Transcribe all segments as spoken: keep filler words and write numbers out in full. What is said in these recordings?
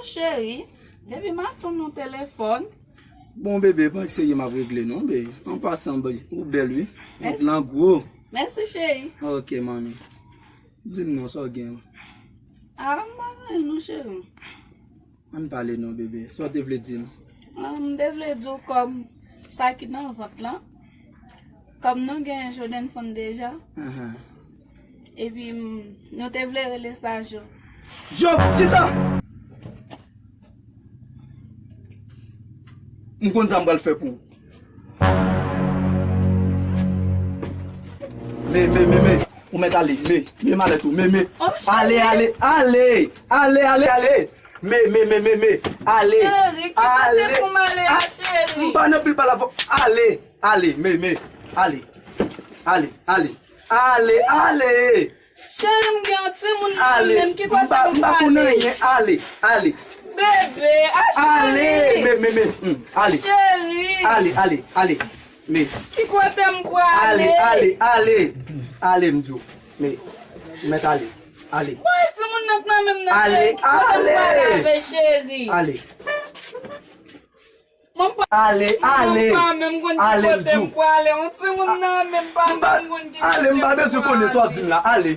Cheri, depi maten nou telefòn. Bon, bebe, pa serye m ap regle non, bebe. An pasan, bebe, ou bèl, wi. Vant lan gwo. Mèsi, cheri. Ok, manmi. Di m non, sa w gen? Ah, m pa gen anyen non, cheri. Ann pale non, bebe. Sa w te vle di m? Ah, m te vle di w kòm sa ki nan vant lan. Kòm nou gen Jodenson deja. Ahan. Epi m, nou te vle rele sa Jo. Jo, kisa? M konn sa m pral fè pou ou. Me, me, me, me. Ou mèt ale. Me, me malèt ou. Me, me. Oh, ale, cheri. Ale, ale, ale. Ale, ale, ale. Me, me, me, me, me. Ale. Cheri, ki kote pou m ale a, cheri? M pa nan pil pale avè w. Ale, ale, me, me. Ale. Ale, ale. Ale, ale. Cheri, m gen yon timoun nan menm, ki kote pou m ale? Ale, m pa konn anyen. Ale, ale. Bebe, a cheri. Ale, me, me, me. Hmm, ale. Cheri. Ale, ale, ale. Me. Ki kote m pral ale? Ale, ale, ale. Ale, m di w. Me, ou mèt ale. Ale. Bay timoun nan k nan menm nan, ale, cheri. Ki kote m pral ale, cheri? Ale. Mwen pa, ale, ale. Mwen pa menm konn ki kote m pral ale. Yon timoun nan menm pa menm konn ki kote m pral ale. M pa, ale, m pa bezwen konnen sa w ap di m la. Ale.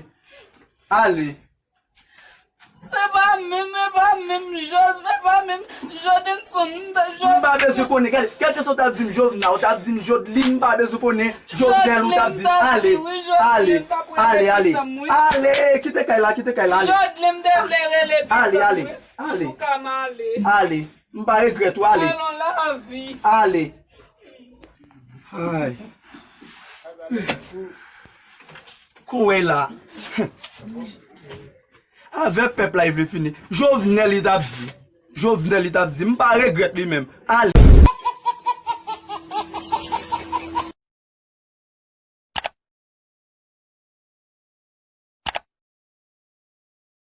Ale. Se pa menm, e pa menm Jod, e pa menm Jodenson, m ta, Jod. M pa bezwen konnen. Kèl, kèlkeswa w t ap di m Jovenel, w t ap di m Jodeline, m pa bezwen konnen. Jovenel, ou t ap di m. Ale, ale, ale, ale. Ale, kite kay la, kite kay la, ale. Jodeline, m te vle rele. Ale, ale, ale. Antouka, m ale. Ale. M pa regrèt ou, ale. Alon lavi. Ale. Ay. Kouwè la. Avè pèp la, li vle fini. Jovenel, li t ap di. Jovenel, li t ap di. M pa regrèt li menm. Ale.